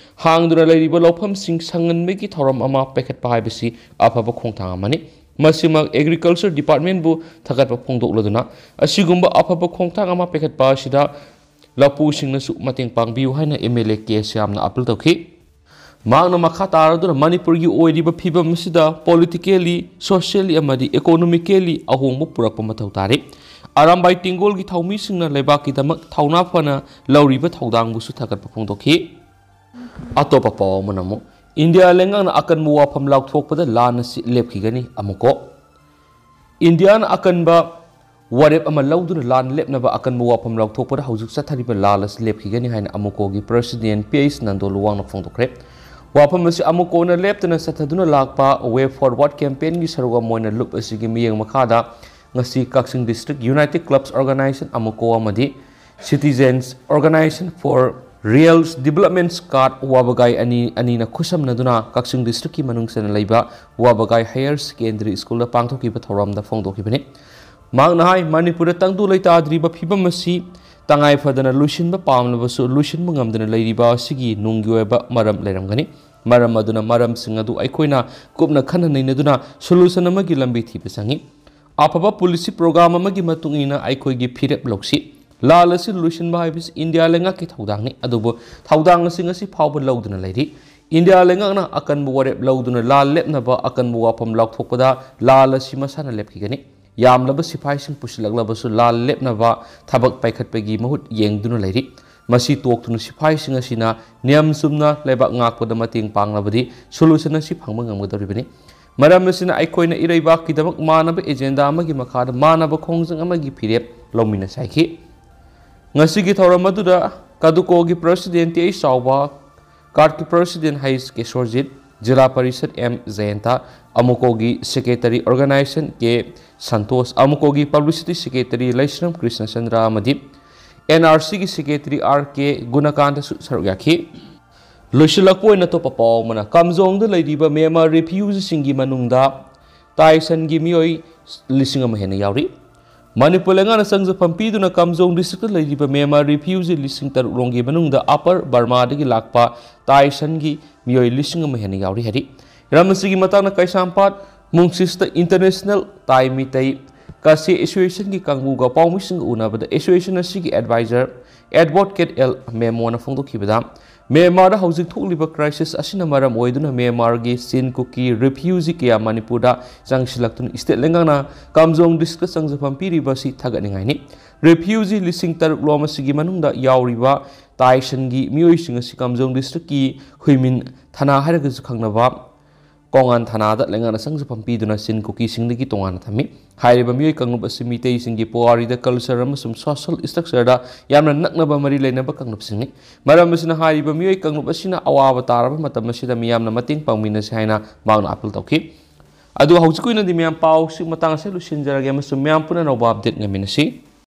ꯍꯥꯡꯗꯨꯅ ꯂꯩꯔꯤꯕ ꯂꯧꯐꯝꯁꯤꯡ ꯁꯪꯍꯟꯕꯒꯤ ꯊꯧꯔꯝ ꯑꯃ ꯄꯥꯏꯈꯠꯄ ꯍꯥꯏꯕꯁꯤ ꯑꯐꯕ ꯈꯣꯡꯊꯥꯡ ꯑꯃꯅꯤ꯫ ꯃꯁꯤꯃꯛ Agriculture Departmentꯕꯨ ꯊꯥꯒꯠꯄ ꯐꯣꯡꯗꯣꯛꯂꯗꯨꯅ ꯑꯁꯤꯒꯨꯝꯕ ꯑꯐꯕ ꯈꯣꯡꯊꯥꯡ ꯑꯃ ꯄꯥꯏꯈꯠꯄ ꯑꯁꯤꯗ ꯂꯧꯄꯨꯁꯤꯡꯅꯁꯨ ꯃꯇꯦꯡ ꯄꯥꯡꯕꯤꯌꯨ ꯍꯥꯏꯅ MLA ꯀꯦ ꯁ꯭ꯌꯥꯝꯅ appeal ꯇꯧꯈꯤ꯫ ꯃꯍꯥꯛꯅ ꯃꯈꯥ ꯇꯥꯔꯗꯨꯅ ꯃꯅꯤꯄꯨꯔꯒꯤ ꯑꯣꯏꯔꯤꯕ ꯐꯤꯕꯝ ꯑꯁꯤꯗ politically, socially ꯑꯃꯗꯤ economically ꯑꯍꯣꯡꯕ ꯄꯨꯔꯛꯄ ꯃꯊꯧ ꯇꯥꯔꯤ꯫ ꯑꯔꯥꯝꯕꯥꯏ ꯇꯦꯡꯒꯣꯜꯒꯤ ꯊꯧꯃꯤꯁꯤꯡꯅ ꯂꯩꯕꯥꯛꯀꯤꯗꯃꯛ ꯊꯧꯅꯥ ꯐꯅ ꯂꯧꯔꯤꯕ ꯊꯧꯗꯥꯡꯕꯨꯁꯨ ꯊꯥꯒꯠꯄ ꯐꯣꯡꯗꯣꯛꯈꯤ꯫ ꯑꯇꯣꯞꯄ ꯄꯥꯎ ꯑꯃꯅ ꯑꯃꯨꯛ ꯏꯟꯗꯤꯌꯥ ꯂꯩꯉꯥꯛꯅ ꯑꯀꯟꯕ ꯋꯥꯐꯝ ꯂꯥꯎꯊꯣꯛꯄꯗ ꯂꯥꯟ ꯑꯁꯤ ꯂꯦꯞꯈꯤꯒꯅꯤ ꯑꯃꯨꯛꯀꯣ꯫ ꯏꯟꯗꯤꯌꯥꯅ ꯑꯀꯟꯕ ꯋꯥꯔꯦꯞ ꯑꯃ ꯂꯧꯗꯨꯅ ꯂꯥꯟ ꯂꯦꯞꯅꯕ ꯑꯀꯟꯕ ꯋꯥꯐꯝ ꯂꯥꯎꯊꯣꯛꯄꯗ ꯍꯧꯖꯤꯛ ꯆꯠꯊꯔꯤꯕ ꯂꯥꯟ ꯑꯁꯤ ꯂꯦꯞꯈꯤꯒꯅꯤ ꯍꯥꯏꯅ ꯑꯃꯨꯀꯣꯒꯤ President ꯄꯤ ꯑꯩꯆ ꯅꯟꯗꯣꯂꯨꯋꯥꯡꯅ ꯐꯣꯡꯗꯣꯛꯈ꯭ꯔꯦ꯫ ꯋꯥꯐꯝ ꯑꯁꯤ ꯑꯃꯨꯀꯣꯅ ꯂꯦꯞꯇꯅ ꯆꯠꯊꯗꯨꯅ ꯂꯥꯛꯄ Way Forward campaignꯒꯤ ꯁꯔꯨꯛ ꯑꯃ ꯑꯣꯏꯅ ꯂꯨꯞ ꯑꯁꯤꯒꯤ ꯃꯤꯠꯌꯦꯡ ꯃꯈꯥꯗ ꯉꯁꯤ ꯀꯛꯆꯤꯡ District United Clubs Organisation ꯑꯃꯨꯀꯣ ꯑꯃꯗꯤ Citizens Organisation for Real Development card ꯋꯥꯕꯒꯥꯏ ꯑꯅꯤ ꯑꯅꯤꯅ ꯈꯨꯠꯁꯝꯅꯗꯨꯅ ꯀꯛꯆꯤꯡ Districtꯀꯤ ꯃꯅꯨꯡ ꯆꯟꯅ ꯂꯩꯕ ꯋꯥꯕꯒꯥꯏ Higher Secondary Schoolꯗ ꯄꯥꯡꯊꯣꯛꯈꯤꯕ ꯊꯧꯔꯝꯗ ꯐꯣꯡꯗꯣꯛꯈꯤꯕꯅꯤ꯫ ꯃꯍꯥꯛꯅ ꯍꯥꯏ, ꯃꯅꯤꯄꯨꯔꯗ ꯇꯪꯗꯨ ꯂꯩꯇꯥꯗ꯭ꯔꯤꯕ ꯐꯤꯕꯝ ꯑꯁꯤ ꯇꯉꯥꯏ ꯐꯗꯅ ꯂꯣꯏꯁꯤꯟꯕ ꯄꯥꯝꯂꯕꯁꯨ ꯂꯣꯏꯁꯤꯟꯕ ꯉꯝꯗꯅ ꯂꯩꯔꯤꯕ ꯑꯁꯤꯒꯤ ꯅꯨꯡꯒꯤ ꯑꯣꯏꯕ ꯃꯔꯝ ꯂꯩꯔꯝꯒꯅꯤ꯫ ꯃꯔꯝ ꯑꯗꯨꯅ ꯃꯔꯝꯁꯤꯡ ꯑꯗꯨ ꯑꯩꯈꯣꯏꯅ ꯀꯨꯞꯅ ꯈꯟꯅ ꯅꯩꯅꯗꯨꯅ solution ꯑꯃꯒꯤ ꯂꯝꯕꯤ ꯊꯤꯕ ꯆꯪꯏ꯫ ꯑꯐꯕ ꯄꯣꯂꯤꯁꯤ ꯄ꯭ꯔꯣꯒ꯭ꯔꯥꯝ ꯑꯃꯒꯤ ꯃꯇꯨꯡ ꯏꯟꯅ ꯑꯩꯈꯣꯏꯒꯤ ꯐꯤꯔꯦꯞ ꯂꯧꯁꯤ꯫ ꯂꯥꯜ ꯑꯁꯤ ꯂꯣꯏꯁꯤꯟꯕ ꯍꯥꯏꯕꯁꯤ ꯏꯟꯗꯤꯌꯥ ꯂꯩꯉꯥꯛꯀꯤ ꯊꯧꯗꯥꯡꯅꯤ, ꯑꯗꯨꯕꯨ ꯊꯧꯗꯥꯡ ꯑꯁꯤ ꯉꯁꯤ ꯐꯥꯎꯕ ꯂꯧꯗꯨꯅ ꯂꯩꯔꯤ꯫ ꯏꯟꯗꯤꯌꯥ ꯂꯩꯉꯥꯛꯅ ꯑꯀꯟꯕ ꯋꯥꯔꯦꯞ ꯂꯧꯗꯨꯅ ꯂꯥꯜ ꯂꯦꯞꯅꯕ ꯑꯀꯟꯕ ꯋꯥꯐꯝ ꯂꯥꯎꯊꯣꯛꯄꯗ ꯂꯥꯜ ꯑꯁꯤ ꯃꯁꯥꯅ ꯂꯦꯞꯈꯤꯒꯅꯤ꯫ ꯌꯥꯝꯂꯕ ꯁꯤꯐꯥꯏꯁꯤꯡ ꯄꯨꯁꯤꯜꯂꯛꯂꯕꯁꯨ ꯂꯥꯜ ꯂꯦꯞꯅꯕ ꯊꯕꯛ ꯄꯥꯏꯈꯠꯄꯒꯤ ꯃꯍꯨꯠ ꯌꯦꯡꯗꯨꯅ ꯂꯩꯔꯤ꯫ ꯃꯁꯤ ꯇꯣꯛꯇꯨꯅ ꯁꯤꯐꯥꯏꯁꯤꯡ ꯑꯁꯤꯅ ꯅꯤꯌꯝ ꯆꯨꯝꯅ ꯂꯩꯕꯥꯛ ꯉꯥꯛꯄꯗ ꯃꯇꯦꯡ ꯄꯥꯡꯂꯕꯗꯤ solution ꯑꯁꯤ ꯐꯪꯕ ꯉꯝꯒꯗꯧꯔꯤꯕꯅꯤ꯫ ꯃꯔꯝ ꯑꯁꯤꯅ ꯑꯩꯈꯣꯏꯅ ꯏꯔꯩꯕꯥꯛꯀꯤꯗꯃꯛ ꯃꯥꯟꯅꯕ agenda ꯑꯃꯒꯤ ꯃꯈꯥꯗ ꯃꯥꯟꯅꯕ ꯈꯣꯡꯖꯪ ꯑꯃꯒꯤ ꯐꯤꯔꯦꯞ ꯂꯧꯃꯤꯟꯅꯁꯤ ꯍꯥꯏꯈꯤ꯫ ꯉꯁꯤꯒꯤ ꯊꯧꯔꯝ ꯑꯗꯨꯗ ꯀꯗꯨꯀꯣꯒꯤ president ꯇꯤ ꯑꯩꯆ ꯆꯥꯎꯕ, ꯀꯥꯔꯠꯀꯤ president ꯍꯩꯆ ꯀꯦꯁꯣꯔꯖꯤꯠ, ꯖꯤꯂꯥ ꯄꯔꯤꯁꯠ ꯑꯦꯝ ꯖꯌꯟꯇ, ꯑꯃꯨꯀꯣꯒꯤ secretary organization ꯀꯦ ꯁꯟꯇꯣꯁ, ꯑꯃꯨꯀꯣꯒꯤ publicity secretary ꯂꯩꯁ꯭ꯔꯝ ꯀ꯭ꯔꯤꯁꯅꯆꯟꯗ꯭ꯔ ꯑꯃꯗꯤ ꯑꯦꯟ ꯑꯥꯔ ꯁꯤꯒꯤ secretary ꯑꯥꯔ ꯀꯦ ꯒꯨꯅꯀꯥꯟꯇꯁꯨ ꯁꯔꯨꯛ ꯌꯥꯈꯤ꯫ ꯂꯣꯏꯁꯤꯜꯂꯛꯄ ꯑꯣꯏꯅ ꯑꯇꯣꯞꯄ ꯄꯥꯎ ꯑꯃꯅ, ꯀꯥꯝꯖꯣꯡꯗ ꯂꯩꯔꯤꯕ ꯃ꯭ꯌꯥꯟꯃꯥꯔ refugeeꯁꯤꯡꯒꯤ ꯃꯅꯨꯡꯗ ꯇꯥꯏꯁꯟꯒꯤ ꯃꯤꯑꯣꯏ ꯂꯤꯁꯤꯡ ꯑꯃ ꯍꯦꯟꯅ ꯌꯥꯎꯔꯤ꯫ ꯃꯅꯤꯄꯨꯔ ꯂꯩꯉꯥꯛꯅ ꯆꯪꯖꯐꯝ ꯄꯤꯗꯨꯅ ꯀꯥꯝꯖꯣꯡ districtꯇ ꯂꯩꯔꯤꯕ ꯃ꯭ꯌꯥꯟꯃꯥꯔ refugee ꯂꯤꯁꯤꯡ ꯇꯔꯨꯛ ꯔꯣꯝꯒꯤ ꯃꯅꯨꯡꯗ Upper Burmaꯗꯒꯤ ꯂꯥꯛꯄ ꯇꯥꯏꯁꯟꯒꯤ ꯃꯤꯑꯣꯏ ꯂꯤꯁꯤꯡ ꯑꯃ ꯍꯦꯟꯅ ꯌꯥꯎꯔꯤ ꯍꯥꯏꯔꯤ꯫ ꯍꯤꯔꯝ ꯑꯁꯤꯒꯤ ꯃꯇꯥꯡꯗ ꯀꯩꯁꯥꯝꯄꯥꯠ ꯃꯨꯡꯁꯤꯁꯇ International Thai Meitei Khasi Associationꯒꯤ ꯀꯥꯡꯕꯨꯒ ꯄꯥꯎꯃꯤꯁꯤꯡꯒ ꯎꯅꯕꯗ association ꯑꯁꯤꯒꯤ advisor advocate ꯑꯦꯜ ꯃꯦꯃꯣꯅ ꯐꯣꯡꯗꯣꯛꯈꯤꯕꯗ, ꯃ꯭ꯌꯥꯟꯃꯥꯔꯗ ꯍꯧꯖꯤꯛ ꯊꯣꯛꯂꯤꯕ crisis ꯑꯁꯤꯅ ꯃꯔꯝ ꯑꯣꯏꯗꯨꯅ ꯃ꯭ꯌꯥꯟꯃꯥꯔꯒꯤ ꯆꯤꯟ ꯀꯨꯀꯤ refugee ꯀꯌꯥ ꯃꯅꯤꯄꯨꯔꯗ ꯆꯪꯁꯤꯜꯂꯛꯇꯨꯅ state ꯂꯩꯉꯥꯛꯅ ꯀꯥꯝꯖꯣꯡ districtꯇ ꯆꯪꯖꯐꯝ ꯄꯤꯔꯤꯕ ꯑꯁꯤ ꯊꯥꯒꯠꯅꯤꯡꯉꯥꯏꯅꯤ꯫ Refugee ꯂꯤꯁꯤꯡ ꯇꯔꯨꯛ ꯂꯣꯝ ꯑꯁꯤꯒꯤ ꯃꯅꯨꯡꯗ ꯌꯥꯎꯔꯤꯕ ꯇꯥꯏꯁꯟꯒꯤ ꯃꯤꯑꯣꯏꯁꯤꯡ ꯑꯁꯤ ꯀꯥꯝꯖꯣꯡ districtꯀꯤ ꯍꯨꯏꯃꯤꯟ ꯊꯅꯥ ꯍꯥꯏꯔꯒꯁꯨ ꯈꯪꯅꯕ ꯀꯣꯡꯉꯥꯟ ꯊꯅꯥꯗ ꯂꯩꯉꯥꯛꯅ ꯆꯪꯖꯐꯝ ꯄꯤꯗꯨꯅ ꯆꯤꯟ ꯀꯨꯀꯤꯁꯤꯡꯗꯒꯤ ꯇꯣꯉꯥꯟꯅ ꯊꯝꯃꯤ꯫ ꯍꯥꯏꯔꯤꯕ ꯃꯤꯑꯣꯏ ꯀꯥꯡꯂꯨꯞ ꯑꯁꯤ ꯃꯤꯇꯩꯁꯤꯡꯒꯤ ꯄꯨꯋꯥꯔꯤꯗ, culture ꯑꯃꯁꯨꯡ social structureꯗ ꯌꯥꯝꯅ ꯅꯛꯅꯕ ꯃꯔꯤ ꯂꯩꯅꯕ ꯀꯥꯡꯂꯨꯞꯁꯤꯡꯅꯤ꯫ ꯃꯔꯝ ꯑꯁꯤꯅ ꯍꯥꯏꯔꯤꯕ ꯃꯤꯑꯣꯏ ꯀꯥꯡꯂꯨꯞ ꯑꯁꯤꯅ ꯑꯋꯥꯕ ꯇꯥꯔꯕ ꯃꯇꯝ ꯑꯁꯤꯗ ꯃꯤꯌꯥꯝꯅ ꯃꯇꯦꯡ ꯄꯥꯡꯃꯤꯟꯅꯁꯤ ꯍꯥꯏꯅ ꯃꯍꯥꯛꯅ appeal ꯇꯧꯈꯤ꯫ ꯑꯗꯨꯒ ꯍꯧꯖꯤꯛꯀꯤ ꯑꯣꯏꯅꯗꯤ ꯃꯌꯥꯝ ꯄꯥꯎꯁꯤ ꯃꯇꯥꯡ ꯑꯁꯤꯗ ꯂꯣꯏꯁꯤꯟꯖꯔꯒꯦ ꯑꯃꯁꯨꯡ ꯃꯌꯥꯝ ꯄꯨꯟꯅ ꯑꯅꯧꯕ update ꯉꯥꯏꯃꯤꯟꯅꯁꯤ꯫